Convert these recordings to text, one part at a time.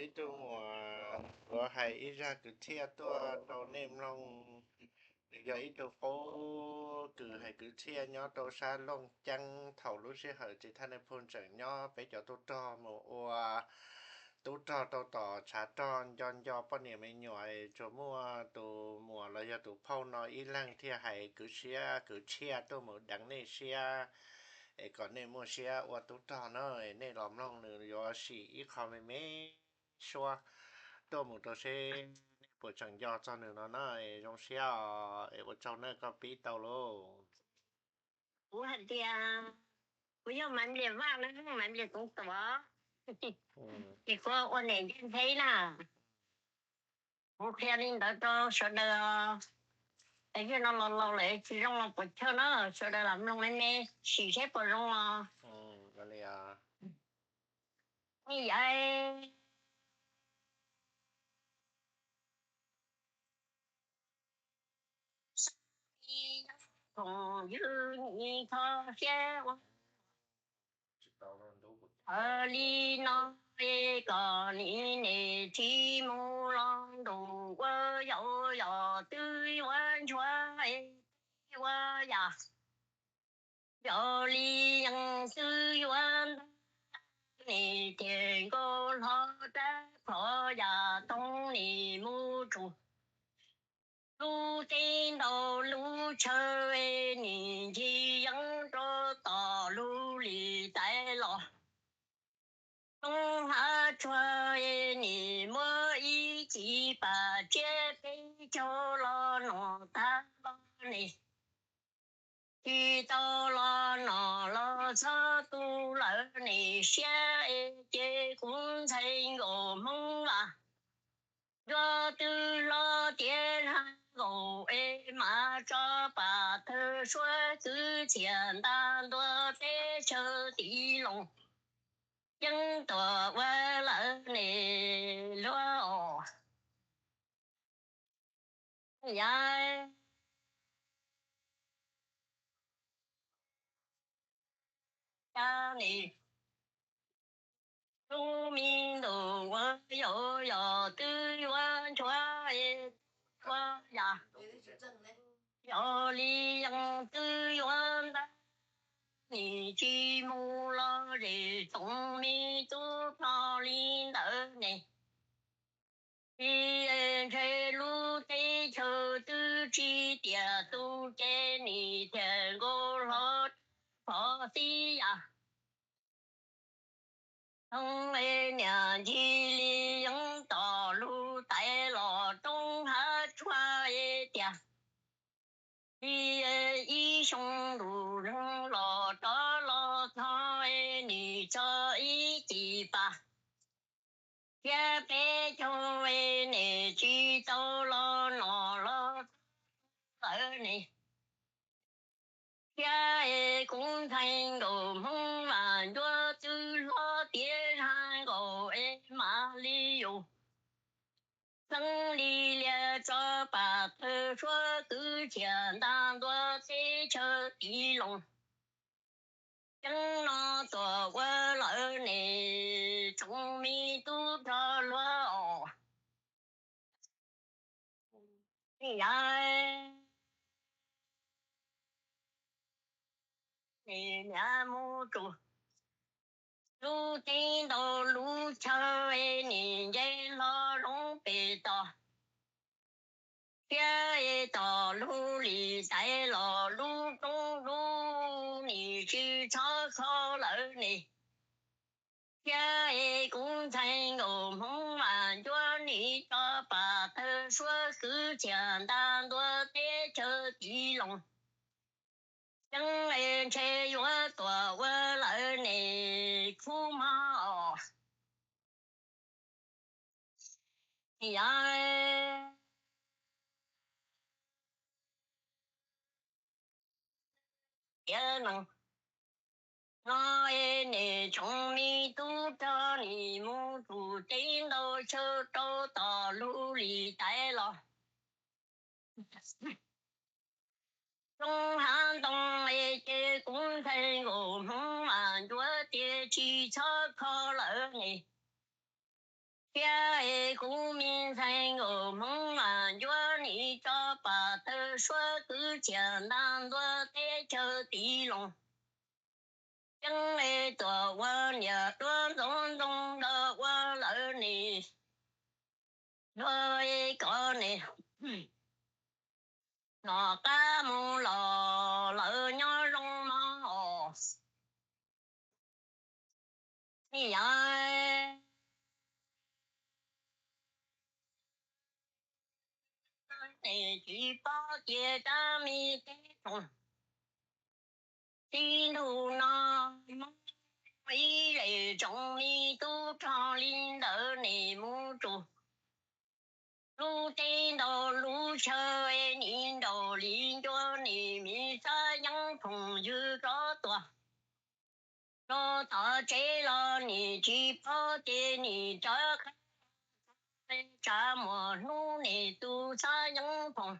Ib tug muam yuav hais ib zaj kwv txhiaj tuaj rau nej mloog. Nws yog ib tug qub kws hais kwv txhiaj nyob rau sab Looj Ceeb. Thaum lub sij hawm ces thaj nais phoo tseem nyob, peb cov tub rog mus ua tub rog rau tom tshav rog nco nco poj niam me nyuam, tsuas muaj tus muam los yog tus phauj no ib leeg thiaj hais kwv txhiaj, kwv txhiaj tuaj mus deev nej siab, es kom nej muaj siab ua tub rog na. Nej los mloog nws yuav sim ib qho me me suab tuaj mus rau seb nej puas tseem nco txog nws no na. Zoo siab os, es ua tsaug na, koj pib tau lauj. Kuv hais tias kuv yog Maiv Nplias Vaj na, Maiv Nplias Toov Tuam, ces kuv ua niam ncej ntheb na. Kuv qhia li ntawd rau sawv daws, es yog no los laus lawm tsis zoo los puas chawj na, sawv daws lam mloog me me sim seb puas zoo os. Yav khoom ywg nim kho siab ua li no, kom nim niam txiv mus los ntuj ua yau yog twb yuav nchuav ua yam, yog li yeej twb yuav ntag, nim tiag nkaus hlo rab phom yam toog nim mus tsuj lub teb ntau lub chaw, nim ncig yeeb rau tom lub lis tais los roob hav tsua, nim muab ib ci pas tsiab peb caug los nom tag los nim tsis tau los nom los txhob tu lawm nim siab, ces kuv ntxhais nkaus Hmoob Vaj ncuab twb hlob tiav zaj nkaus, es mas tso pas thawj suab kwv txhiaj nta ntua teb chaws tim Loos Ceeb tuaj ua lawm nim luag os. Yav cas nim lub me ntuj ua yau yog twb yuav nchuav ua yam, yog li yeej twb yuav ntag, nim tsis mus los zem tsoom me tub rog li ntawd ne. Tsis ntshe lub teb chaws twb tsis tiam tus ces nim tiag nkaus hlo rab phom xib yam toog, niam ncig li yeeb tom lub tais los roob hav tsua tiag li, ib xyoo ntuj zeeg los rov los txog, nim tso ib ci pas thiab peb caug, nim tsis tau los nom los lawm ne. Thiab kuv ntxhais nkaus Hmoob Vaj ncuab twb hlob tiav zaj nkaus, es mam li yus xeeb li lias tso pas thawj suab kwv txhiaj nta ntua teb chaws tim Loos Ceeb no tuaj ua lawm ne, tsoom me tub rog luag os. Yav nim niam mus tsuj lub teb ntau lub chaw, nim nce hlo zoov pem toj thiab tom lub lis tais los lub roob lub nim tsis txhob kho lawm ne. Thiab kuv ntxhais nkaus Hmoob Vaj ncuab nim tso pas thawj suab kwv txhiaj nta ntua teb chaws tim Loos Ceeb, ntshe yuav tuaj ua lawm ne khub mog os. Yav tiav nees no, nim tsoom me tub rog nim mus tsuj teb ntau chaw rau tom lub lis tais los roob hav ntoo, ces kuv ntxhais nkaus Hmoob Vaj ncuab tias tsis txhob kho lawm ne. Thiab es kuv me ntxhais nkaus Hmoob Vam Ncuab nim tso pam tawg suab kwv txhiaj nta ntua teb chaws tiv loos. Ceeb es tuam ua niam duab ntxoov ntxoo nrog ua lawv nim luag es kov nim nom qab mus los lawv nyob zoo mog os. Nim yog tes tsis paub cia rab me teb thoom. Tib ntus no Hmoob ib zej tsoom me tub rog li ntawd nim mus tsum lub teb ntau lub chaw, nim nraum li ncua nim me xab yeeb phoom ywg rov tuaj. Rau tom tsev los nim tsis paub ces nim rov qab tsav muaj hnub nim tus xab yeeb phoom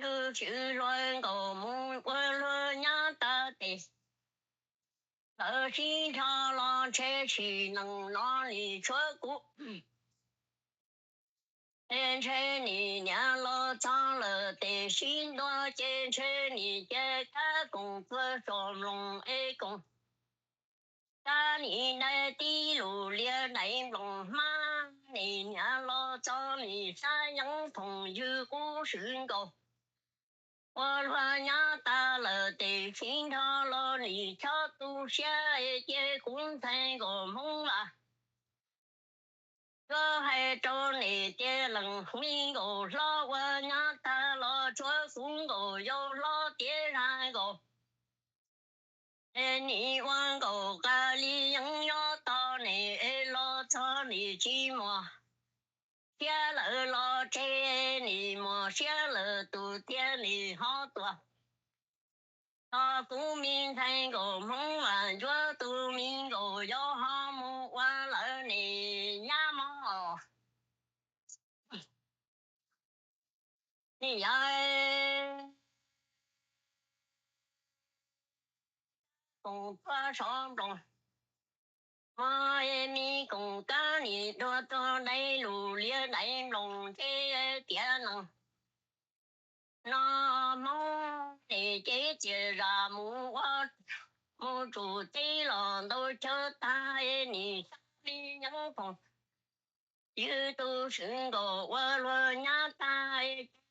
ywg swm luag nkaus mus ua luag nyab tag tes. Lawv sib nrho los ntshe sim neej no nim tshuav kuv. Es ntshe nim niam los txog lawm tes sib ntua ces ntshe nim cia kab koom tuag tsom mloog es koom. Kab nim dai tib lus liab dai nploos hmab, nim niam los txog nim xab yeeb phoom ywg qub swm nkaus. Ua luag nyab tag lawm tes sib nrho los nim chob tu siab es cia kuv ntxhais nkaus Hmoob Vam Ncuab hais rau nim tias leej me nkaus hlob ua nyab tag los tshuav kuv nkaus yau hlob tiav zaj nkaus. Es nim ua nkaus qas li yeeb nyob tog nim es los txog nim tsis muaj siab lawm los tseg, nim muaj siab lawm tus tiag nim ho tuaj. Tog kuv me ntxhais nkaus Hmoob Vam Ncuab tus me nkaus yau ho mus ua lawv nim nyab mog. Nim yog koom tuaj sov nploos, muaj me koom kab nim dua tuag dai lus liab dai nploos ntshe tiav neeg no Hmoob nim ces txias zam mus ua mus tsum teb los ntau chaw tag nim sab li yeeb phoom ywg tus swm nkaus ua luag nyab tag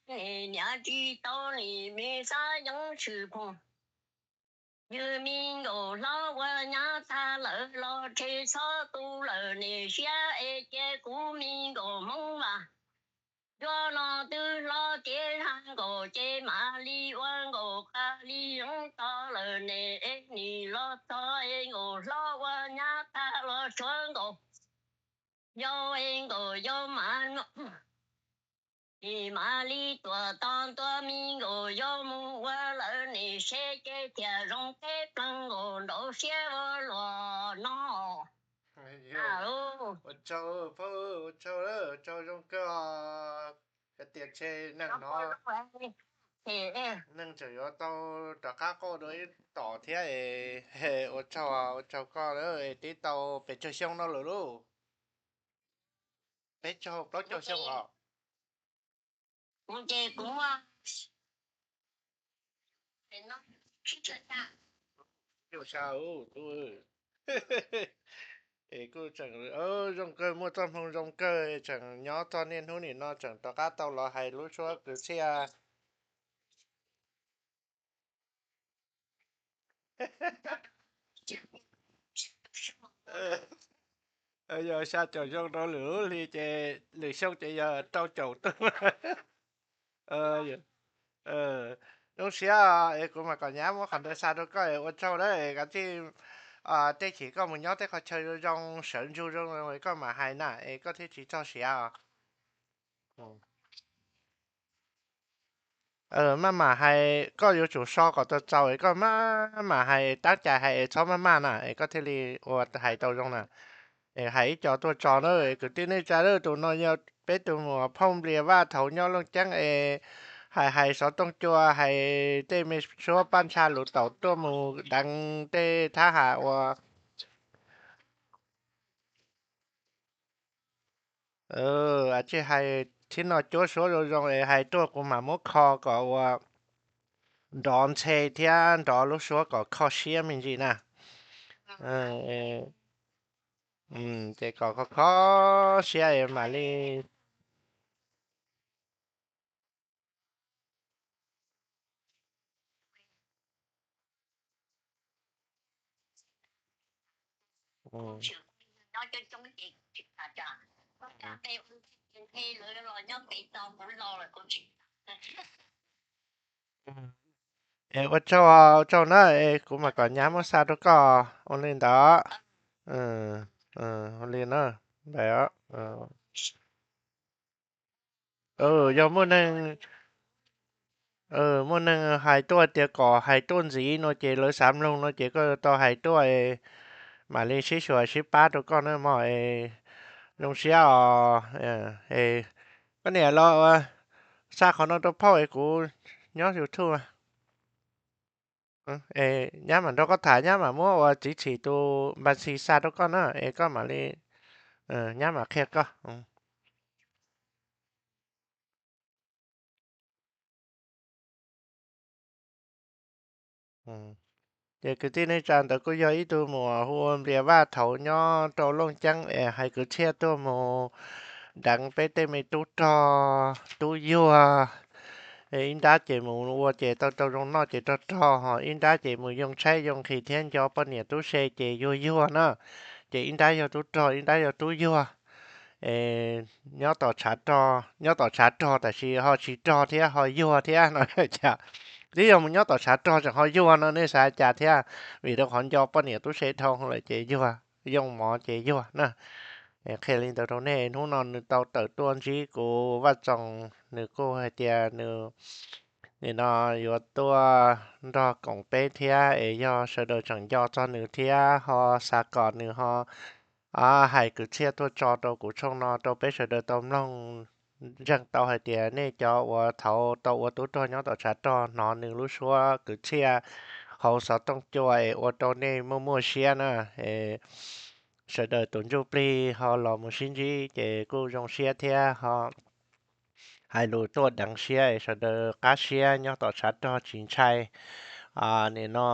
nim niam tsis tau nim me xab yeeb swm phoom ywg me nkaus hlob ua nyab tag lawm los tseg txhob tu lawm nim siab es cia kuv me nkaus Hmoob Vam Ncuab no twb hlob tiav zaj nkaus ces mam li ua nkaus qas li yeeb tog lawm nim es nim los txog es nkaus hlob ua nyab tag los tshuav nkaus yau es nkaus yau mam nim mam li tuam tos ntua me nkaus yau mus ua lawv nim seb ces thiaj zoo peb plaws nkaus nraum siab ua luaj no. Ua tsaug, ua tsaug, ua tsaug zoo kawg. Hais tias tshe neeg no, neeg tseem yuav tau rov qab quaj dua ib tom thiab es ua tsaug, ua tsaug koj lawm es twb tau pes tsawg xyoo no lawm lauj? Peb caug plaub caug xyoo os. Es kuj tseem zoo kawg, muaj txoj hmoo zoo kawg, tseem nyob txog niaj hnub nim no tseem rov qab tau los hais lub suab kwv txhiaj. Yog xya caum xyoo rau lwm lub hli ces lwm xyoo ces yog rau caum tug. Zoo siab es kuv mam kom nyab muab qhov ntawd xa rau koj es ua tsaug na, kav tsij tej chim koj mus nyob tej qhov chaw zoo zoo sawv ntsug zoo zoo koj mam hais na es koj thiaj tsis txog siav os. Maj mam hais, koj yuav tsum so kom tau txaus es koj maj mam hais, tab cai hais es txhob maj maj na es koj thiaj li ua hais tau zoo na. Es hais ib co tuaj tso na, kwv tij neej tsa, tus no yog peb tus muam Phooj Nplias Vaj thaum nyob Looj Ceeb es hais hais xov tooj cua, hais tej me suab paj ntsha lus taum tuaj mus deev tej thab ham uas Aws, tsis hais thiab no, cuab suab zoo zoo es hais tuaj kuv mam muab kho kom ua nrov ntxhe thiab nrov lub suab kom kho siab me ntsis na. Ces kom kho kho siab es mam li Es ua tsaug, ua tsaug na, es kuv mam kom nyab muab xa rau koj ua li ntawd. Ua li na, yog muaj neeg, muaj neeg hais tuaj tias kom hais tuaj ntxiv no ces lawv xav mloog no ces koj tau hais tuaj, mam li sib xyuas sib pab rau koj na mog. Zoo siab os. Koj niam los xa qhov no rau phauj es kuv nyob YouTube. Nyab mam nrog koj tham, nyab mam muab ua txiv txhim tus npas xis xa rau koj na es koj mam li, nyab mam qhia koj. Ces kwv tij neej tsa, ntawd kuj yog ib tug muam hu ua Nplias Vaj, thaum nyob rau Looj Ceeb es hais kwv txhiaj tuaj mus deev peb tej me tub rog tub yuag. Ib nrab ces mus ua ces tau rau zoo noj ces rog rog, ho ib nrab ces mus yoo tshaib yoo nqhis thiab nco poj niam tub se ces yuag yuag na. Ces ib nrab yog tub rog, ib nrab yog tub yuag. Nyob tom tshav rog, nyob tom tshav rog tab sis ho tsis rog thiab ho yuag thiab no. Twb yog mus nyob tom tshav rog tseem ho yuag no nej xav cas thiab? Vim rau qhov nco poj niam tub se dhau lawm ces yuag, yoo mov ces yuag na. Qhia li ntawd rau nej, hnub no nws tau tawm tuaj ntsib kuv Vaj Txoos, nws kuj hais tias nws nim no yuav tuaj nrog koom peb thiab es yog sawv daws tseem nco txog nws thiab ho xav kom nws ho hais kwv txhiaj tuaj tso rau kuv tshooj no rau peb sawv daws tau mloog, ntseeg tau hais tias nej cov uas thaum tau ua tub rog nyob tom tshav rog hnov nws lub suab kwv txhiaj hauv xov tooj cua es ua rau nej muaj muaj siab na. Sawv daws tus ntsuj plig ho los mus sib ntsib ces kuj zoo siab thiab ho hais lus tuaj deev siab es sawv daws qab siab nyob tom tshav rog tsis ntshai. Nim no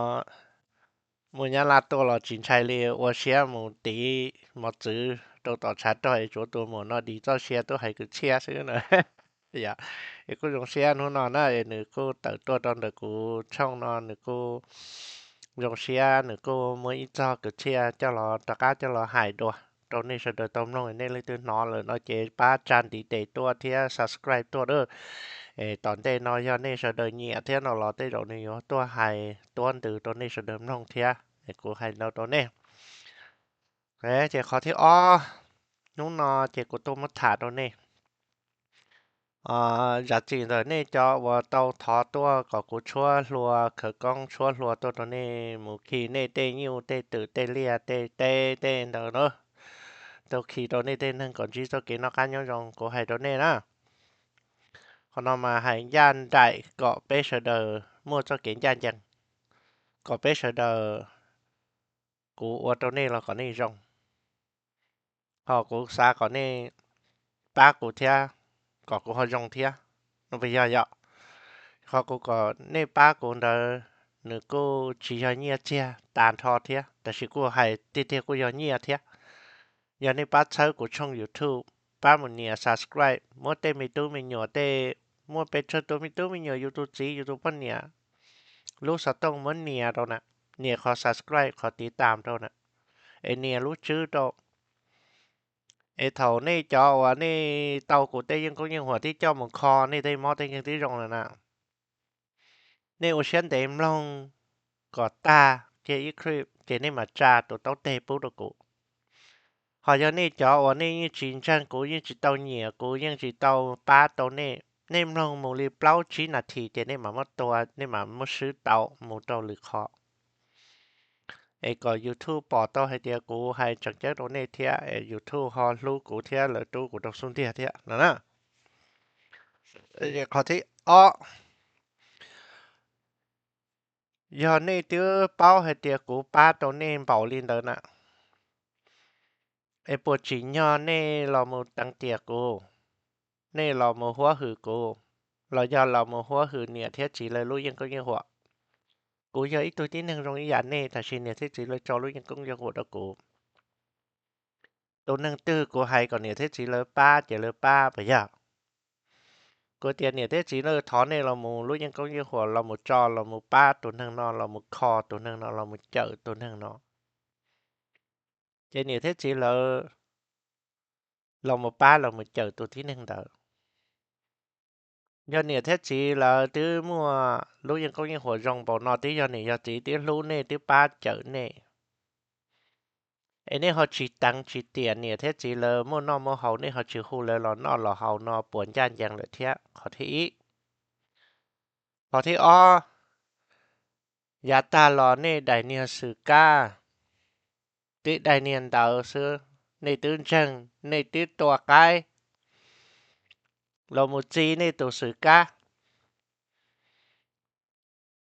muaj Nyab Laj tuaj los tsis ntshai li, ua siab mus tiv mos txwv rau tom tshav rog es tsuav tus muam no dim txoj sia tuaj hais kwv txhiaj xwb na. Es kuj zoo siab hnub no na, nws kuj tawm tuaj rau ntawm kuv tshooj no, nws kuj zoo siab, nws kuj muaj ib txog kwv txhiaj coj los rov qab coj los hais dua rau nej sawv daws tau mloog. Nej leej twg hnov lawm no ces pab tsa ntiv tes tuaj thiab subscribe tuaj a. Tom ntej no yog nej sawv daws nyiam thiab no los tej zaum nws yuav tuaj hais tuab ntws rau nej sawv daws mloog thiab. Kuv hais no rau nej. Ces qhov thib ob, hnub no ces kuv tuaj muab tham rau nej. Zam txim ntawm nej cov uas tau thov tuaj kom kuv tshuab hlua khawv koob, tshuab hlua tuaj rau nej mus khi nej tej nyuj tej twm tej liaj tej teb tej ntawd na. Tau khi rau nej tej neeg kom ntsib txoj kev noj qab nyob zoo, kuv hais rau nej na. Qhov no mas hais ncaj nraim kom peb sawv daws muaj txoj kev ncaj ncees, kom peb sawv daws, kuv ua rau nej los kom nej zoo, ho kuv xav kom nej pab kuv thiab, kom kuv ho zoo thiab. No puas yog? Yog. Qhov kuv kom nej pab kuv ntawd, nws kuj tsis yog nyiaj txiag tag nrho thiab, tab sis kuj hais tiag tiag kuj yog nyiaj thiab. Yog nej pab txhawb kuv tshooj YouTube, pab mus nias subscribe, muab tej me tub me nyuam tej, muaj pes tsawg tus me tub me nyuam, yus tus txiv yus tus poj niam lub xov tooj muab nias rau na, nias qhov subscribe qhov tiv tam rau na, es nias lub tswb rau. Es thaum nej cov uas nej tau kuv tej yeej koob yeej huam tib coj mus kho nej tej mob tej nkeeg tib zoo lawm na, nej ua siab ntev mloog kom tag kiag ib clip ces nej mam tsa tus taub teg pub rau kuv. Ho yog nej cov uas nej yeej tsis ntseeg kuv, yeej tsis tau nyiam kuv, yeej tsis tau pab tau nej, nej mloog mus li plaub tsib nas this ces nej mam muab tua, nej mam muab swb tau mus rau lwm qhov. Es kom YouTube pom tau hais tias kuv hais tseem ceeb rau nej thiab, es YouTube ho hlub kuv thiab lawv rub kuv rau xub ntiag thiab no na. Qhov thib ob, yog nej twb paub hais tias kuv pab tau nej npaum li ntawd na, Es puas tsim nyog nej los mus teev tiam kuv, nej los mus huab hwm kuv, los yog los mus huab hwm niam thiab txiv lawv lub yeej koob yeej huam? Kuv yog ib tug tib neeg zoo ib yam nej, tab sis niam thiab txiv lawv tso lub yeej koob yeej huam rau kuv. Tus neeg twg kuv hais kom niam thiab txiv lawv pab ces lawv pab puas yog? Kuv tias niam thiab txiv lawv thov nej los mus lub yeej koob yeej huam los mus tso los mus pab tus neeg no, los mus kho tus neeg no, los mus cawm tus neeg no. Ces niam thiab txiv lawv los mus pab los mus cawm tus tib neeg ntawd. Yog niam thiab txiv lawv twb muaj lub yeej koob yeej huam zoo npaum no, twb yog niam yog txiv twb hlub nej twb pab cawm nej, es nej ho tsis teev tsis tiam niam thiab txiv lawv muaj noj muaj haus, nej ho tsis hu lawv los noj los haus no puas ncaj ncees lawm thiab? Qhov thib ib. Qhov thib ob, yav tag los nej daim niag xwm kab, tib daim niag ntawd xwb, nej twb ntseeg, nej twb tua qaib los mus txi nej tus xwm kab.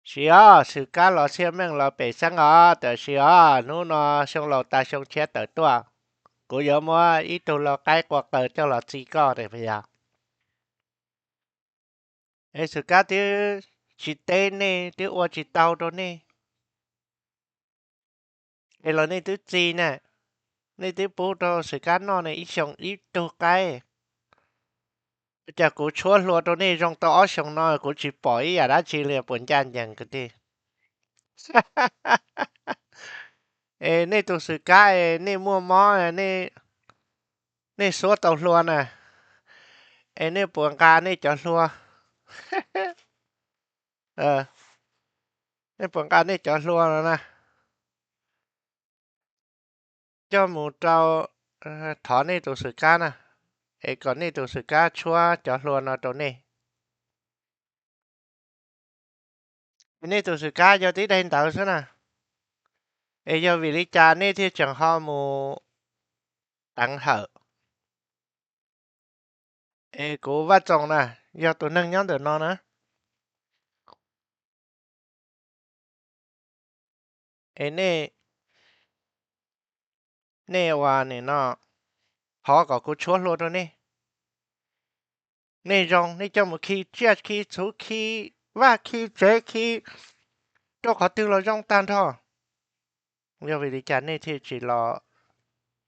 Siv os, xwm kab los txhiaj meej los pem xeeb os, tiam sis os hnub no xyoo laus tas xyoo tshiab tawm tuaj, kuv yuav muab ib tug lau qaib qua qaws coj los txi koj puas yog? Es xwm kab twb tsis teb nej, twb ua tsis tau rau nej, es los nej twb txi na, nej twb pub rau xwm kab noj ne ib xyoos ib tug qaib. Cas kuv tshuab hlua rau nej zoo tau ob xyoos no kuv tsis pom ib yam dab tsi li, puas ncaj ncees kwv tij? Es nej tus xwm kab es nej muaj mob, nej xuab tau hlua na, es nej puas nqa nej cov hlua, nej puas nqa nej cov hlua no na, coj mus rau, thov nej tus xwm kab na, es kom nej tus xwm kab tshuab cov hlua no rau nej. Nej tus xwm kab yog tib daim ntawv xwb na, es yog vim li cas nej thiaj tseem ho mus teev hawm? Es kuv Vaj Txoos na, yog tus neeg nyob ntawm no na, es nej, nej ua nim no, thov kom kuv tshuab hlua rau nej. Nej zoo nej coj mus khi tsiaj khi txhuv khi vaj khi tsev khi rau qhov twg los zoo tag nrho. Yog vim li cas nej thiaj tsis los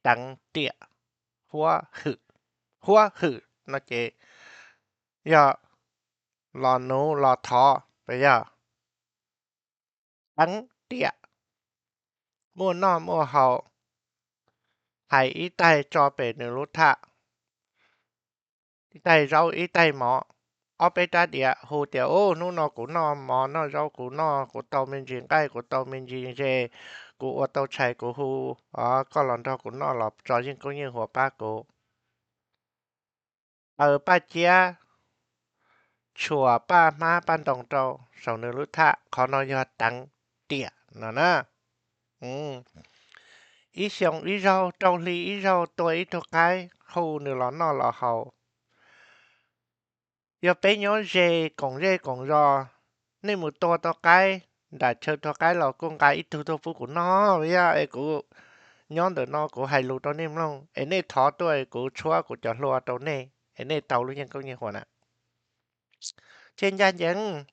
teev tiam huab hwm? Huab hwm no ces yog los nuv los thov, puas yog? Teev tiam, muaj noj muaj haus, hais ib taig tso pem nws lub thaj, ib taig zaub ib taig mov, ob peb rab diav, hu tias, Ub, hnub no kuv noj mov noj zaub, kuv noj, kuv tau me ntsis nqaij, kuv tau me ntsis ze, kuv ua tau tshais, kuv hu koj los nrog kuv noj los tso yeej koob yeej huam pab kuv. Taws paj ciab, tshuam paj hmab paj ntoo rau saum nws lub thaj, qhov no yog teev tiam no na. Ib xyoo ib zaug, rau hli ib zaug tua ib tug qaib, hu nws los noj los haus. Yog peb nyob ze koom zej koom zos, nej mus tua tau qaib nram chaw tua qaib los kuj nqa ib tug tuaj pub kuv noj, yog es kuv nyob ntawm no kuv hais lus rau nej mloog, es nej thov tuaj es kuv tshuab kuv cov hlua rau nej, es nej tau lub yeej koob yeej huam na. Ces ncaj ncees,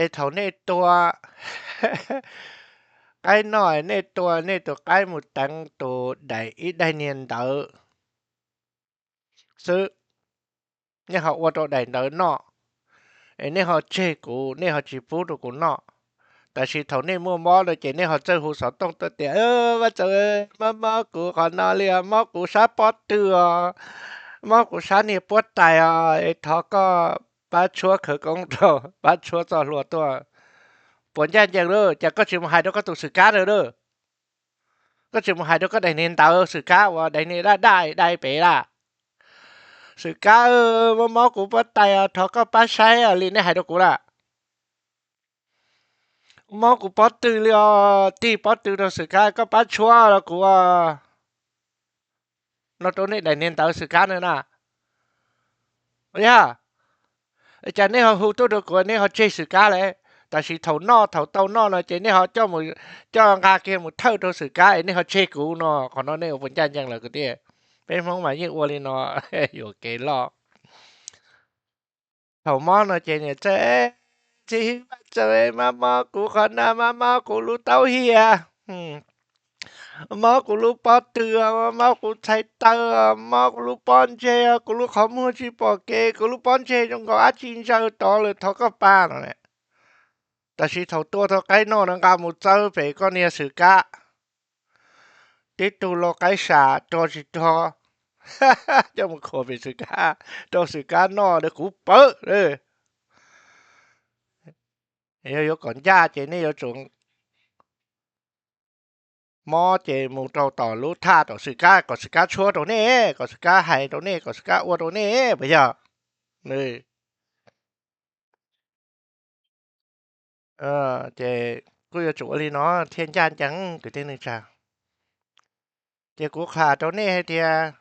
es thaum nej tua qaib noj, nej tua nej tus qaib mus teev tus daim ib daim niag ntawv xwb, nej ho ua rau daim ntawv noj, es nej ho tseg kuv, nej ho tsis pub rau kuv noj. Tab sis thaum nej muaj mob no ces nej ho txawj hu xov tooj tuaj tias, Vaj Txoos, mob mob kuv qhov no li os, mob kuv sab pob tw os, mob kuv sab niag puab tais os, es thov koj pab tshuab khawv koob rau, pab tshuab txoj hlua tuaj. Puas ncaj ncees lawm? Cas koj tsis mus hais rau koj tus xwm kab na lawm? Koj tsis mus hais rau koj daim niag ntawv xwm kab uas daim niag daj daj dai pem lawm? Xwm kab, mob mob kuv puab tais os, thov koj pab saib os li nej hais rau kuv lawm. Mob kuv pob tw li os, tig pob tw rau xwm kab, koj pab tshuab los kuv os. No rau nej daim niag ntawv xwm kab na na. Yog, cas nej ho hu tuaj rau kuv, nej ho tseg xwm kab lawm? Tab sis thaum noj, thaum tau noj no ces nej ho coj nqa kiag mus thawj rau xwm kab es nej ho tseg kuv no, qhov no nej ua puas ncaj ncees lawm kwv tij? Peb Hmoob mas yeej ua li no, yuam kev loj. Thaum mob no ces niam txawj, txiv hwb, maj txawj, maj mob kuv qhov no, maj mob kuv lub taub hia, mob kuv lub pob tw, mob kuv txhais taw, mob kuv lub pob ntseg, kuv lub qhov muag tsis pom kev, kuv lub pob ntseg zoo nkaus dab tsi ntsaws tod lawm, thov koj pab no. Tab sis thaum tua tau qaib noj no nqa mus txawb pem koj niag xwm kab, tib tug lau qaib sam rog tsis rog, coj mus khuam pem xwm kab rau xwm kab noj, kuv pawv. Yog yuav kom ncaj ces nej yuav tsum mob ces mus rau tom lub thaj tom xwm kab kom xwm kab tshuab rau nej, kom xwm kab hais rau nej, kom xwm kab ua rau nej, puas yog? Ces kuj yuav tsum ua li no thiaj ncaj ncees kwv tij neej tsa. Ces kuv qhia rau nej hais tias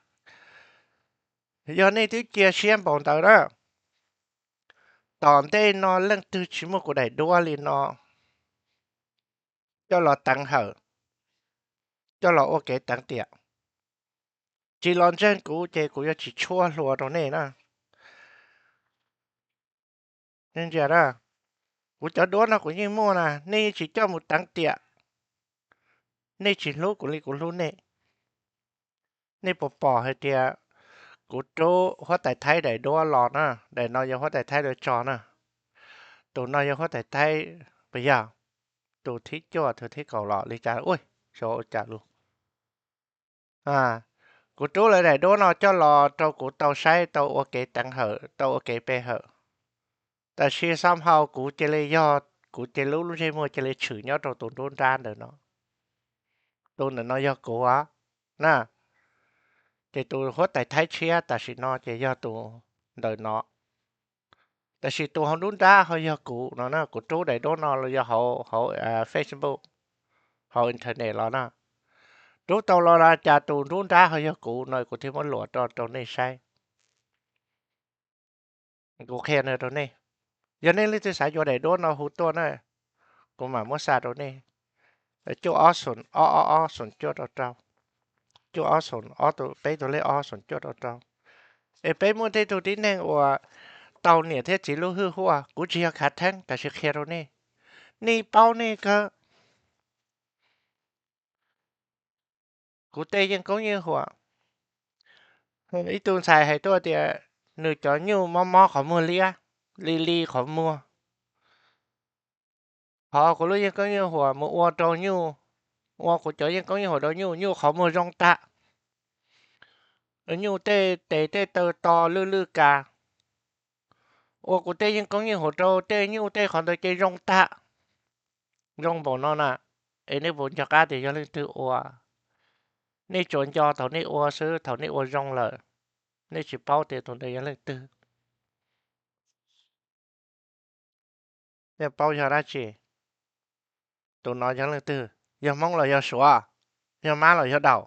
yog nej twb cia siab npaum ntawd na, tom ntej no leej twg tsis muaj kuv daim duab li no coj los teev hawm, coj los ua kev teev tiam, tsis los ntseeg kuv ces kuv yuav tsis tshuab hlua rau nej na. Ntsia, kuv cov duab no kuv yeej muaj na, nej yeej tsis coj mus teev tiam, nej tsis hlub kuv li kuv hlub nej. Nej puas pom hais tias kuv rub huab tais Thaib daim duab los na, daim no yog huab tais Thaib lawv tso na, tus no yog huab tais Thaib, puas yog? Tus thib cuaj, tus thib kaum los li cas ua cas lus. Kuv rub lawv daim duab no coj los rau kuv tau saib, tau ua kev teev hawm, tau ua kev pe hawm. Tab sis somehow kuv cia li yog, kuv cia li lub ntsej muag cia li tshwm nyob rau tus nruab nrab ntawm no. Tus ntawm no yog kuv na. Ces tus huab tais Thaib tshiab tam sim no ces yog tus ntawm no. Tab sis tus hauv nruab nrab ho yog kuv no na, kuv rub daim duab no los yog hauv, hauv Facebook, hauv internet los na. Rub tau los los cas tus nruab nrab ho yog kuv no, kuv thiaj muab luam rau rau nej saib. Kuv qhia no rau nej, yog nej leej twg xav yuav daim duab no hu tuaj na, kuv mam muab xa rau nej. Cuaj ob xoom ob ob ob xoom cuaj rau rau, cuaj ob xoom ob, peb tus lej ob xoom cuaj rau rau. Es peb muaj tej tug tib neeg uas tau niam thiab txiv lub hwj huaj, kuv tsis yog khav theeb tab sis qhia rau nej, nej paub nej kawg. Kuv tej yeej koob yeej huam, ib tug ntxhais hais tuaj tias nws cov nyuj mob mob qhov muag liab, li li qhov muag. Qhov kuv lub yeej koob yeej huam mus ua rau nyuj, ua kuv cov yeej koob yeej huam rau nyuj, nyuj qhov muag zoo tag, nyuj tej tes tej taw to lwj lwj kas. Ua kuv tej yeej koob yeej huam rau tej nyuj tej qhov ntawd ces zoo tag. Zoo npaum no na, es nej puas nco qab tias yog leej twg ua? Nej tsuas nco thaum nej ua xwb, thaum nej ua zoo lawm, nej tsis paub tias tus ntawd yog leej twg. Nej paub yog dab tsi? Tus no yog leej twg? Yog Hmoob los yog Suav? Yog Mab los yog Daus?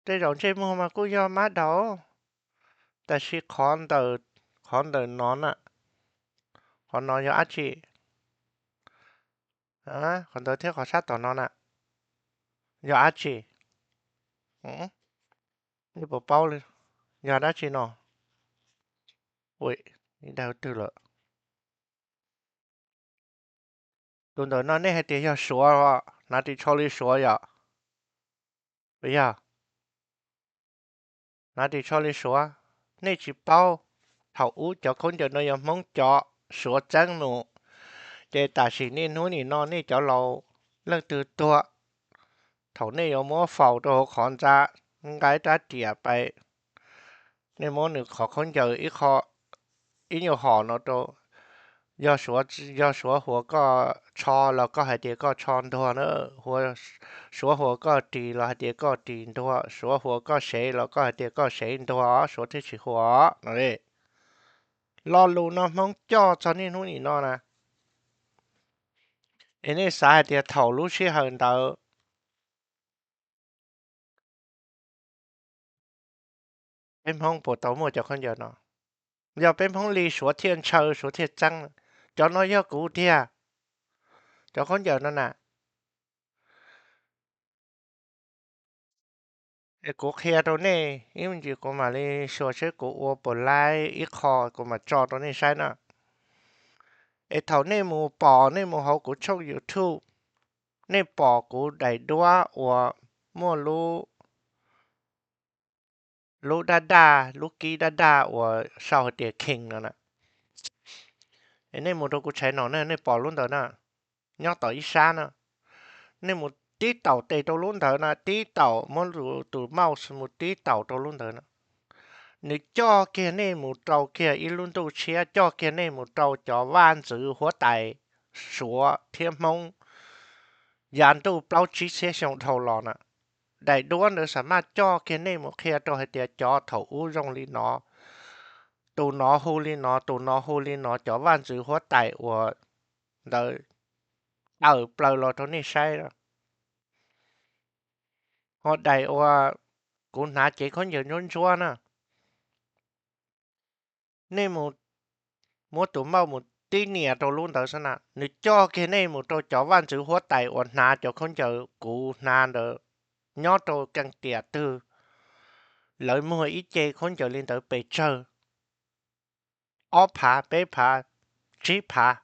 Tej zaum ntsej muag mas kuj yog Mab Daus, tab sis qhov ntawm, qhov ntawm no na, qhov no yog dab tsi? Qhov ntawd thiab qhov sab tom no na, yog dab tsi? Nej puas paub li, yog dab tsi no? Ua, dag twg lawm? Tus ntawm no nej hais tias yog Suav, hnav ris tsho li Suav yom? Puas yog? Hnav ris tsho li Suav. Nej tsis paub, thaum ub cov khaub ncaws no yog Hmoob cov, Suav txeeb mus, ces tam sim niaj hnub nim no nej cov laus leej twg tuag, thaum nej yuav muab faus rau hauv qhov ntxa, nqa rab riam pais, nej muab nws qhov khaub ncaws ib qho, ib nyuag hom no rau, yog Suav, yog Suav huas koj tsho los koj hais tias koj tsho ntuag na, Suav huas koj ris los hais tias koj ris ntuag, Suav huas koj sev los koj hais tias koj sev ntuag, Suav thiaj tsis huas no. Lo lus no Hmoob coj txog niaj hnub nim no na. Es nej xav hais tias thaum lub sij hawm ntawd peb Hmoob puas tau muaj cov khaub ncaws no? Yog peb Hmoob li Suav thiaj ntshaw, Suav thiaj txeeb, Cov no yog kuv tiag, cov khaub ncaws no na. Es kuv qhia rau nej ib me ntsis, kuv mam li xyuas seb kuv ua puas laib ib qho kuv mam tso rau nej saib na. Es thaum nej mus pom, nej mus hauv kuv tshooj YouTube, nej pom kuv daim duab uas muaj lub, lub daj daj, lub kib daj daj uas sau hais tias King no na. Es nej mus rau kuv channel no, nej pom lub ntawd na, nyob tom ib sab na. Nej mus tib taum tes rau lub ntawd na, tib taum muab tus mouse mus tib taum rau lub ntawd na. Nws coj kiag nej mus rau kiag ib lub ntuj tshiab, coj kiag nej mus rau cov vaj ntxwv huab tais Suav thiab Hmoob yav ntuj plaub tsib txhiab xyoo dhau los na. Daim duab ntawd xam maj coj kiag nej mus qhia rau hais tias cov thaum ub zoo li no, tus no hu li no, tus no hu li no, cov vaj ntxwv huab tais uas ntawd tawm plaws los rau nej saib. Ho daim uas kuv hnav cev khaub ncaws ntsuab ntsuab na, nej mus muab tus mouse mus tib nias rau lub ntawd xwb na, nws coj kiag nej mus rau cov vaj ntxwv huab tais uas hnav cov khaub ncaws kuv hnav ntawd nyob rau keeb tiam twg. Lawv muag ib ce khaub ncaws li ntawd pes tsawg, ob phav, peb phav, tsib phav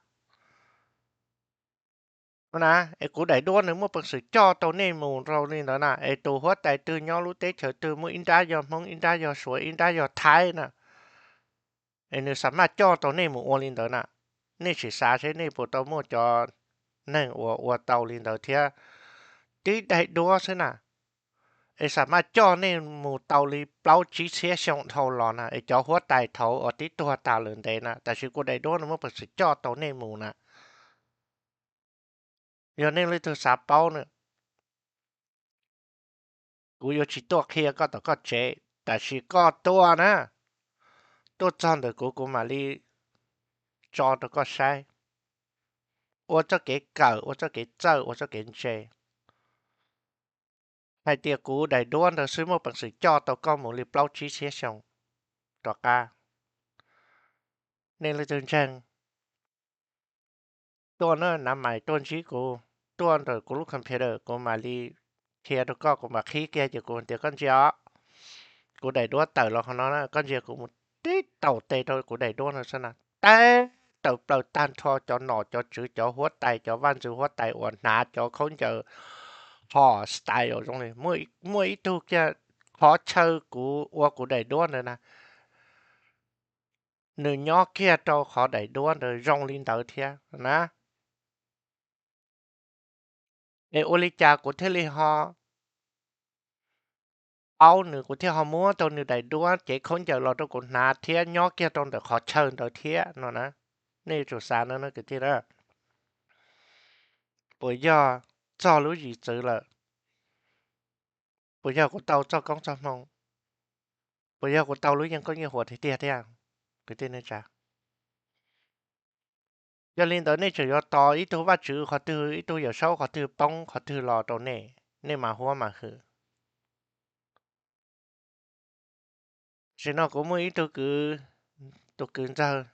na. Es kuv daim duab nws muaj peev xwm coj tau nej mus rau li ntawd na. Es tus huab tais twg nyob lub teb chaws twg, muaj ib nrab yog Hmoob, ib nrab yog Suav, ib nrab yog Thaib na, es nws xam maj coj tau nej mus ua li ntawd na. Nej sim xav seb nej puas tau muaj cov neeg uas ua tau li ntawd thiab. Tib daim duab xwb na, es xam maj coj nej mus tau li plaub tsib txhiab xyoo dhau los na. Es cov huab tais thaud uas twb tuag tas lawm ntev na, tab sis kuv daim duab no muaj peev xwm coj tau nej mus na. Yog nej leej twg xav paub na, kuv yuav tsis tuaj qhia koj tom koj tsev, tab sis koj tuaj na, tuaj txog ntawm kuv, kuv mam li tso rau koj saib, ua txoj kev kawm, ua txoj kev txawj, ua txoj kev ntse, hais tias kuv daim duab ntawd xwb muaj peev xwm coj tau koj mus li plaub tsib txhiab xyoo rov qab. Nej leej twg ntseeg, tuaj na, nav mais tuaj ntsib kuv, tuaj ntawm kuv lub computer, kuv mam li qhia rau koj, kuv mam qhib kiag ces kuv tias koj ntsia os, kuv daim duab tawm los qhov no na, koj ntsia kuv mus tib taum tes rau kuv daim duab no xwb na, teb tawm plaws tag nrho cov nom cov tswv, cov huab tais, cov vaj ntxwv huab tais uas hnav cov khaub ncaws hos style zoo li, muaj ib tug kiag qhov chaw kuv ua kuv daim duab ntawd na, nws nyob kiag rau qhov daim duab ntawd zoo li ntawd thiab na. Es ua li cas kuv thiaj li ho paub nws, kuv thiaj ho muab tau nws daim duab cev khaub ncaws los rau kuv hnav thiab nyob kiag rau ntawm qhov chaw ntawd thiab no na. Nej yuav tsum xav no na kwv tij na. Puas yog txog lub zim txwv lawm? Puas yog kuv tau txoj koob txoj hmoo? Puas yog kuv tau lub yeej koob yeej huam tiag tiag thiab? Kwv tij neej tsa, yog li ntawd nej tseem yuav tos ib tug vaj tswv qhov twg, ib tug yawm saub qhov twg poob qhov twg los rau nej, nej mas huab mas hwm. Tam sim no kuv muaj ib tug kwv, tus kwv ntxawg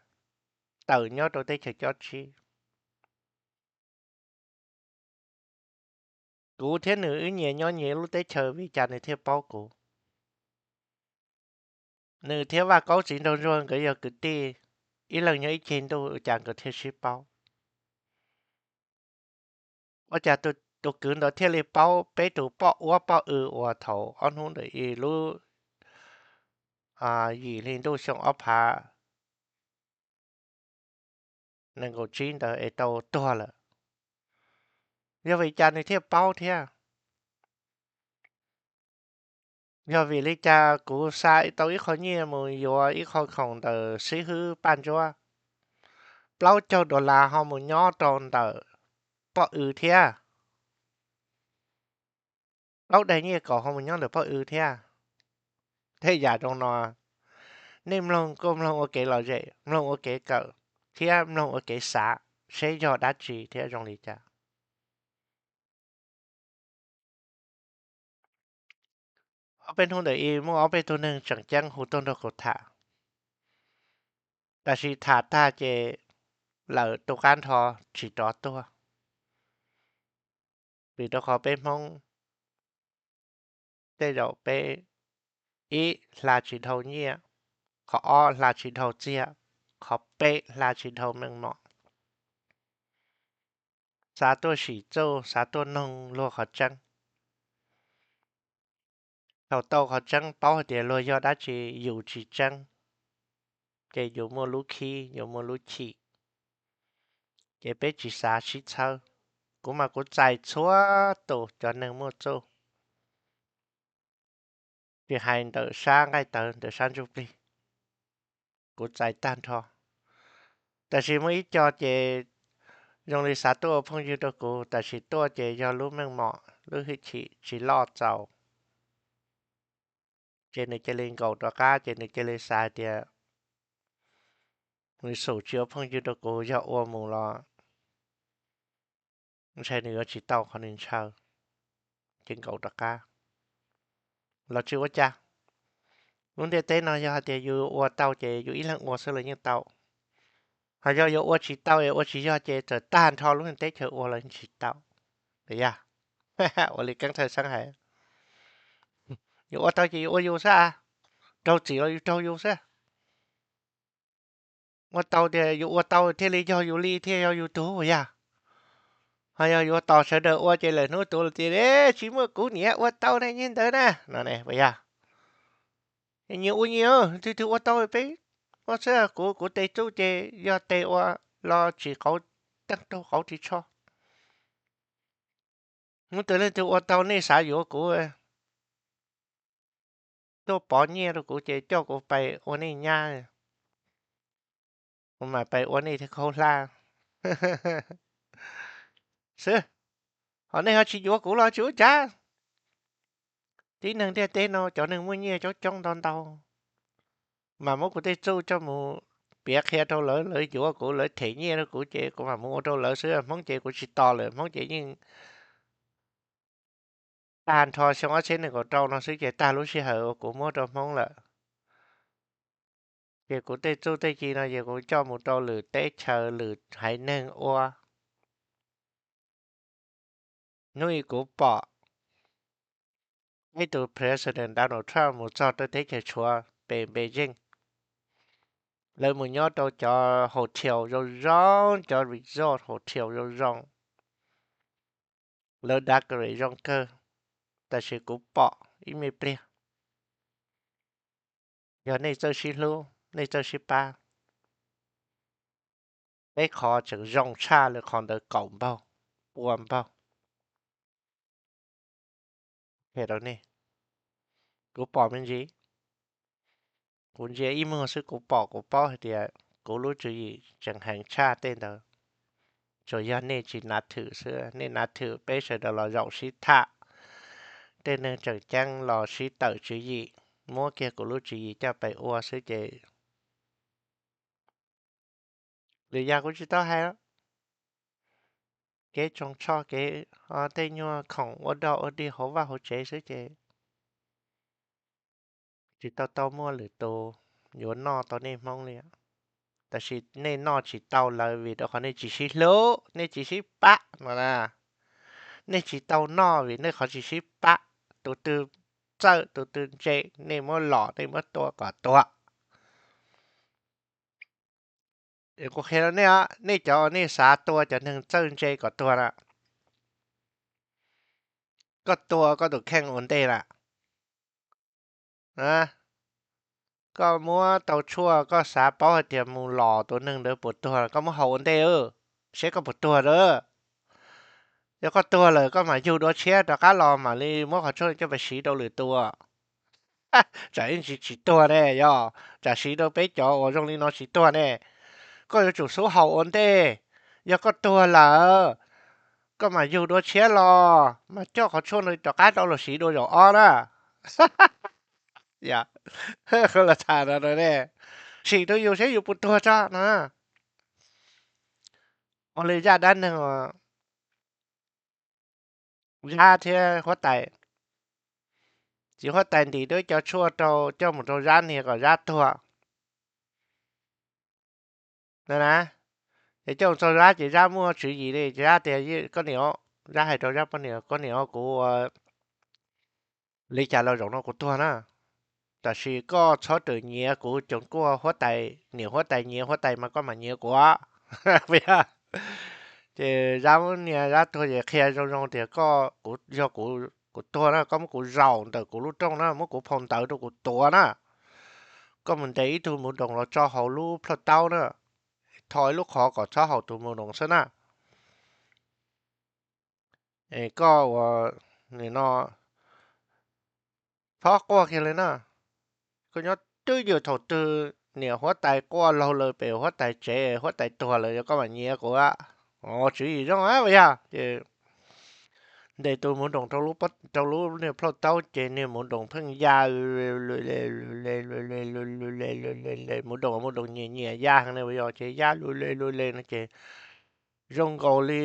tawm nyob rau teb chaws cob tsib. Kuv thiab nws wb nyias nyob nyias lub teb chaws, vim cas nws thiaj paub kuv? Nws thiab Vaj Kaub txiv nraug ntsuag nkawd yog kwv tij, ib leeg nyob ib ceg ntuj, ua cas nkawd thiaj sib paub? Ua cas tus kwv ntawd thiaj li paub peb tus poj uab poj w uas thaum ob hnub ntawm ib lub yim hli ntuj xyoo ob phav nees nkaum tsib ntawd es tau tuag lawm? Yog vim cas nws thiaj paub thiab? Yog vim li cas kuv xa tau ib qho nyiaj mus yuav ib qho khoom ntawm xib hwb Paj Ntsuab, plaub caug dollar ho mus nyob rau ntawm poj w thiab? Plaub daim nyiaj kaum ho mus nyob ntawm poj w thiab? Tej yam zoo no, nej mloog kuj mloog ua kev lom zem, mloog ua kev kawm, thiab mloog ua kev xav seb yog dab tsi thiab zoo li cas. Ob peb hnub ntawm ib muaj ob peb tug neeg tseem ceeb hu tuaj nrog kuv tham, tab sis tham tag ces lawm tu qab nrho tsis rov tuag. Vim rau qhov peb Hmoob tej zaum peb ib hla tsis dhau nyiaj, qhov ob hla tsis dhau txiag, qhov peb hla tsis dhau meej mom. Xav tuaj sim txuj, xav tuaj noog luag qhov tseeb. Thaum tau qhov tseeb paub hais tias luag yog dab tsi yus tsis tseeb, ces yus muaj lub khib yus muaj lub chim, ces peb tsis xav sib txhawb. Kuv mas kuv txais txhua tus cov neeg muaj txuj, tsis hais ntawm sab nqaij tawv ntawm sab ntsuj plig, kuv txais tag nrho. Tab sis muaj ib co ces zoo li xav tuaj ua phooj ywg rau kuv, tab sis tuaj ces yog lub meej mom lub hwj chim tsis loj txaus, ces nws cia li nkaum rov qab, ces nws cia li xav tias nws xum tsis ua phooj ywg rau kuv, yog ua mus los ntshe nws yuav tsis tau qhov nws ntshaw, ces nkaum rov qab los tsis ua cas. Lub ntiaj teb no yog hais tias yus ua tau ces yus ib leeg ua xwb los yeej tau, ho yog yuav ua tsis tau es ua tsis yog ces txawm tag nrho lub ntiaj teb chaws ua los yeej tsis tau, yog? Ua li Keeb Thawj Xeeb hais, yus ua tau ces yus ua yus xwb, raug txim los yus raug yus xwb. Ua tau tias yus ua tau thiaj li yog yus li thiaj yog yus tug, yog? Ho yog yuav tos sawv daws ua ces lawm hnub tuv los tias tsis muaj kuv niam ua tau ne, nyiaj ntawd na no ne, yog? Nyias ua nyias, twg twg ua tau peb ua xwb, kuv kuv tes txuj ces yog tes ua los tsis qauv, teeb raug qauv ris tsho. Hnub twg leej twg ua tau nej xav yuav kuv, tuaj pov nyiaj rau kuv ces coj kuv pais ua nej nyab, kuv mam pais ua nej thiab khaub hlab xwb. Ho nej ho tsis yuav kuv los tsis ua cas. Tib neeg ntiaj teb no cov neeg muaj nyiaj coob coob ntau ntau, mas muab kuv tej txuj coj mus piav qhia rau lawv, lawv yuav kuv, lawv them nyiaj rau kuv ces kuv mam mus ua rau lawv xwb. Hmoob ces kuv tsis tos lawm, Hmoob ces yeej tag nrho xyoo ob txhiab nees nkaum rau no xwb ces tag lub sij hawm uas kuv muab rau Hmoob lawm. Ces kuv tej txuj tej ci no ces kuv coj mus rau lwm teb chaws lwm haiv neeg ua. Hnub ib kuv pom ib tug President Donald Trump mus txog rau teb chaws tshuav pem Beijing, lawv mus nyob rau cov hotel zoo zoo, cov resort hotel zoo zoo, lawv decorate zoo kawg, tab sis kuv pom ib me pliag. Yog nej txawj sib hlub, nej txawj sib pab, peb qhov tseem zoo tshaj li qhov ntawd kaum npaug, pua npaug. Kuv pom me ntsis, kuv ntsia ib muag xwb kuv pom kuv paub hais tias kuv lub tswv yim tseem heev tshaj tej ntawd. Tsuas yog nej tsis nav thwm xwb, nej nav thwm peb sawv daws los zaum sib tham, tej neeg tseem ceeb los sib tawm tswv yim, muab kiag kuv lub tswv yim coj pem ua xwb ces lwm yam kuv tsis tau hais. Kev tsoos tsho kev, tej nyuag khoom ua dog ua dig hauv vaj hauv tsev xwb ces tsis tau tau muaj lwm tus yuav noj tau nej Hmoob li. Tab sis nej noj tsis tau lawv vim rau qhov nej tsis sib hlub, nej tsis sib pab no na. Nej tsis tau noj vim nej qhov tsis sib pab. Tus twg txawj tus twg ntse, nej muab los nej muab tua kom tuag. Kuv qhia rau nej, nej cov uas nej xav tua cov neeg txawj ntse kom tuag na, koj tua koj tus kheej ua ntej na. Koj muab tau tshuaj koj xav paub hais tias mus los tus neeg ntawd puas tuag, koj muab haus ua ntej, seb koj puas tuag a. Yog koj tuag lawm koj mam yug dua tshiab rov qab los mam li muab qhov tshuaj coj pais siv rau lwm tus. Tsam ib ntsis tsis tuag ne, yog tsam siv rau peb cov uas zoo li no tsis tuag ne. Koj yuav tsum xub haus ua ntej, yog koj tuag lawm, koj mam yug dua tshiab los mas coj qhov tshuaj no rov qab rau los siv dua zaum ob na. Los tham no ne, sim rau yus seb yus puas tuag tso no. Ua li zaj dab neeg Zab thiab huab tais, txiv huab tais ntim tau ib co tshuaj rau coj mus rau Zab nias kom Zab tuag na. Es coj txog Zab ces Zab muaj tswv yim li, ces Zab tias, koj niam, Zab hais rau Zab poj niam, koj niam, kuv ua li cas los zaum no kuv tuag na, tab sis koj txhob rawm nyiav kuv, cov kuaj huab tais, niam huab tais nyiav huab tais mas koj mam nyiav kuv. Ces Zab niag Zab tuag ces qhia zoo zoo tias koj, kuv yog kuv, kuv tuag na, koj muab kuv zaum ntawm kuv lub rooj na, muab kuv phau ntawv rau kuv tuav na, koj mus ntes ib tug muv doos los tso hauv lub plhaub taub na, tho ib lub qhov kom txhob haum tus muv doos xwb na. Koj ua, nim no txhob quaj kiag li na. Koj nyob twj ywm thaum twg niam huab tais quaj laug lawm pem huab tais tsev, huab tais tuag lawm yog koj mam nyiav kuv. Tswv yim zoo a yog ces ntes tus muv doos rau lub niag plhaub taub ces niag muv doos pheej ya, muv doos muv doos nyias nyias ya heev li yog ces ya lug le lug le no ces zoo nkaus li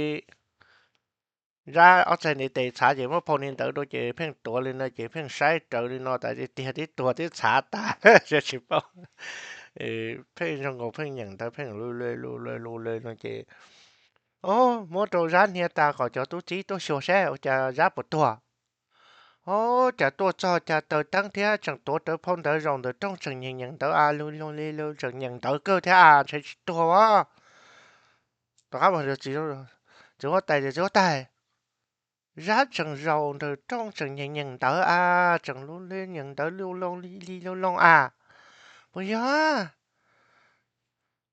Zab ob txhais ntiv tes txhav ces muab phau ni ntawd rau ces pheej tuav li no ces pheej saib rawv li no tas tiag tib tuag tib txhav tas, tsis paub. Pheej zoo nkaus pheej nyeem ntawd pheej lug le lug le lug le no ces muab rau Zab hnia tas kom cov tub txib tuaj xyuas saib ua cas Zab puas tuag. Ua cas tuaj txog cas taws teeb thiab tseem tuav rawv phau ntawv zaum ntawm rooj tseem nyeem nyeem ntawv a, lug le lug tseem nyeem ntawv kawg thiab a, ntshe tsis tuag a. Rov qab, txiv huab tais, txiv huab tais, Zab tseem zaum ntawm rooj tseem nyeem nyeem ntawv a, tseem lug le nyeem ntawv lug loo li lug loo a. Puas yog?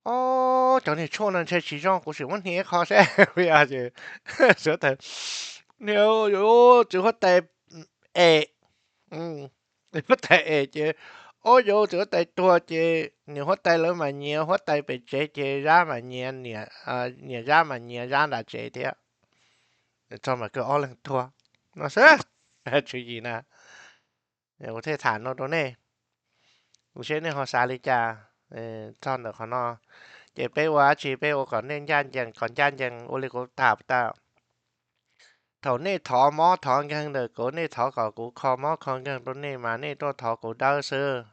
Ob, cov niag tshuaj no ntshe tsis zoo, kuv sim muab hnia ib qho seb. Txiv huab tais, txiv huab tais es, huab tais es ces, ob, yog txiv huab tais tuag ces niam huab tais lawv mam nyiav huab tais pem tsev ces Zab mam nyiav, niam Zab mam nyiav Zab nram tsev thiab. Txog mas kawg ob leeg tuag no xwb. Tswv yim na, kuv thiaj tham no rau nej, kuv saib nej ho xav li cas txog ntawm qhov no. Ces peb ua dab tsi peb ua kom nej ncaj ncees, kom ncaj ncees ua li kuv tham tas. Thaum nej thov mob thov nkeeg ntawm kuv, nej thov kom kuv kho mob kho nkeeg rau nej mas nej tuaj thov kuv dawb xwb.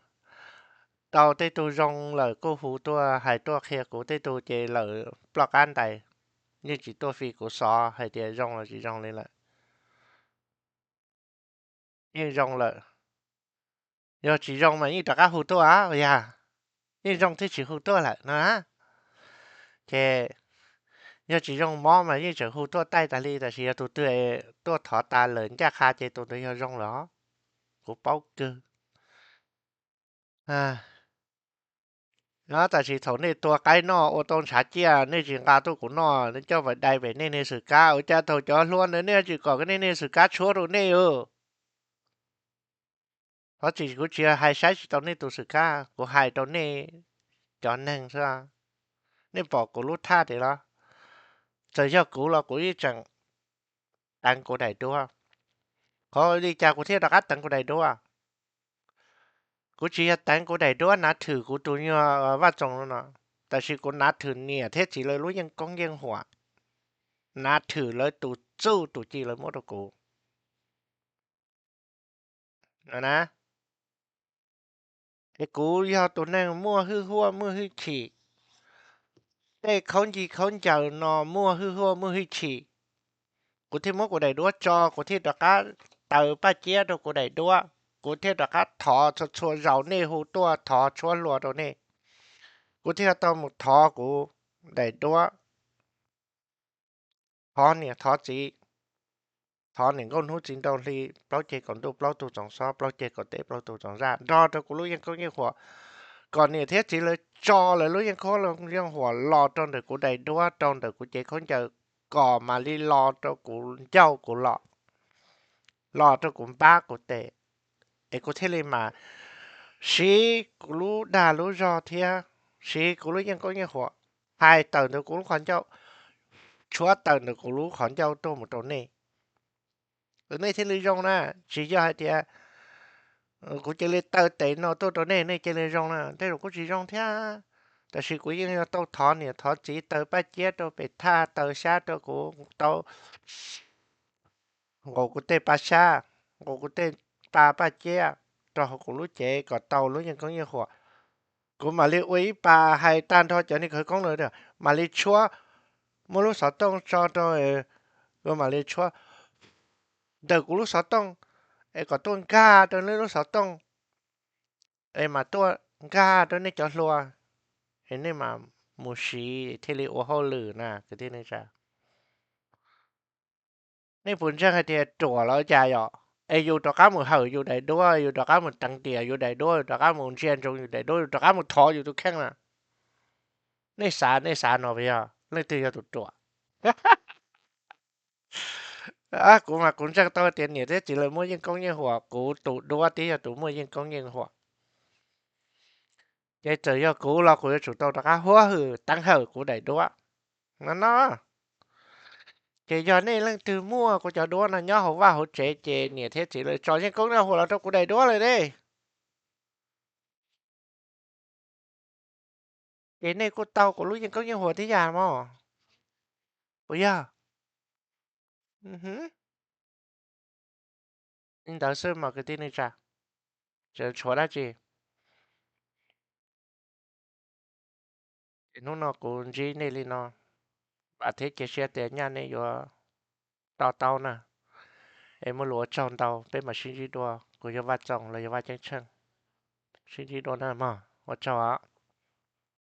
Tau tej tug zoo lawm kuj hu tuaj hais tuaj qhia kuv, tej tug ces lawm ploj qab ntais, yeej tsis tuaj fi kuv xov hais tias zoo los tsis zoo li lawm. Yeej zoo lawm, yog tsis zoo mas yeej rov qab hu tuaj yog, yeej zoo thiaj tsis hu tuaj lawm no na. Ces yog tsis zoo mob mas yeej tseem hu tuaj taij tas li, tab sis yog tus twg tuaj thov tas lawm ncaj qha ces tus ntawd yog zoo lawm os. Kuv paub kawg. No tab sis thaum nej tua qaib noj ua tau ntshav ciaj nej tsis nqa tuaj kuv noj, nej coj vas dai pem nej niag xwm kab, ua cas thaum cov hluas ntawd nej tsis kom nej niag xwm kab tshuab rau nej os? Thov txim kuv tsis hais saib tsis tau nej tus xwm kab, kuv hais rau nej cov neeg xwb. Nej pom kuv lub thaj tias los, txawm yog kuv los kuv yeej tseem teev kuv daim duab. Qhov li cas kuv thiaj rov qab teev kuv daim duab? Kuv tsis yog teev kuv daim duab nav thwm kuv tus nyuag Vaj Txoos no, tab sis kuv nav thwm niam thiab txiv lawv lub yeej koob yeej huam, nav thwm lawv tus txuj tus ci lawv muab rau kuv. Es kuv yog tus neeg muaj hwj huaj muaj hwj chim, tej khaub ncaws khaub ncaws no muaj hwj huaj muaj hwj chim, kuv thiaj muab kuv daim duab tso, kuv thiaj rov qab taws paj ciab rau kuv daim duab, kuv thiaj rov qab thov txhua txhua zaus nej hu tuaj thov tshuab hlua rau nej, kuv thiaj tau mus thov kuv daim duab, thov niam thov txiv, thov niam nkauj hnub txiv nraug hli, plaub ceg kaum ntuj plaub tug txoos xob, plaub ceg kaum teb plaub tug txoos zaj nrog rau kuv lub yeej koob yeej huam, kom niam thiab txiv lawv tso lawv lub yeej koob yeej huam los rau ntawm kuv daim duab, rau ntawm kuv cev khaub ncaws, kom mam li los rau kuv ncauj kuv los, los rau kuv npab kuv tes, es kuv thiaj li mas siv kuv lub dag lub zog thiab siv kuv lub yeej koob yeej huam, hais tawm ntawm kuv lub qhov ncauj, tshuab tawm ntawm kuv lub qhov ncauj tuaj mus rau nej, nej thiaj li zoo na. Tsis yog hais tias kuv cia li taw tes no tuaj rau nej, nej cia li zoo na, tej zaum kuj tsis zoo thiab. Tab sis kuv yeej yog tau thov niam thov txiv taws paj ciab rau pem thaj, taws xyab rau kuv, tau nqus kuv tej pa xyab, nqus kuv tej pa paj ciab rau hauv kuv lub cev kom tau lub yeej koob yeej huam. Kuv mam li ua ib pas hais tag nrho cov niag khawv koob lawm, mam li tshuab muab lub xov tooj tso rau, kuv mam li tshuab ntawm kuv lub xov tooj, es kom tuaj nkag rau nej lub xov tooj, es mas tuaj nkag rau nej cov hlua, es nej mam mus siv thiaj li ua hauj lwm na kwv tij neej tsa. Nej puas ntseeg hais tias ruam los cas yom? Es yus rov qab mus hawm yus daim duab, yus rov qab mus teev tiam yus daim duab, yus rov qab mus ntsia ntsoov yus daim duab, yus rov qab mus thov yus tus kheej na. Nej xav, nej xav no puas yog leej twg yog tus ruam? Kuv mas kuv ntseeg tau tias niam thiab txiv lawv muaj yeej koob yeej huam, kuv tus duab tib yog tus muaj yeej koob yeej huam. Ces txawm yog kuv los kuv yuav tsum tau rov qab huab hwm teev hawm kuv daim duab no no. Ces yog nej leej twg muaj kuv cov duab no nyob hauv vaj hauv tsev ces niam thiab txiv lawv tso yeej koob yeej huam los rau kuv daim duab lawm ne. Ces nej kuj tau kuv lub yeej koob yeej huam tib yam mog, puas yog? Li ntawd xwb mas kwv tij neej tsa, tseem tshuav dab tsi? Es hnub no kuv ntsib nej li no, vam thiab cia siab tias nyaj nej yuav to taub na. Es muaj lus ua tsaug ntau, peb mam sib ntsib dua, kuv yog Vaj Txoos los yog Vaj Ceeb Tsheej. Sib ntsib dua na mog, ua tsaug os.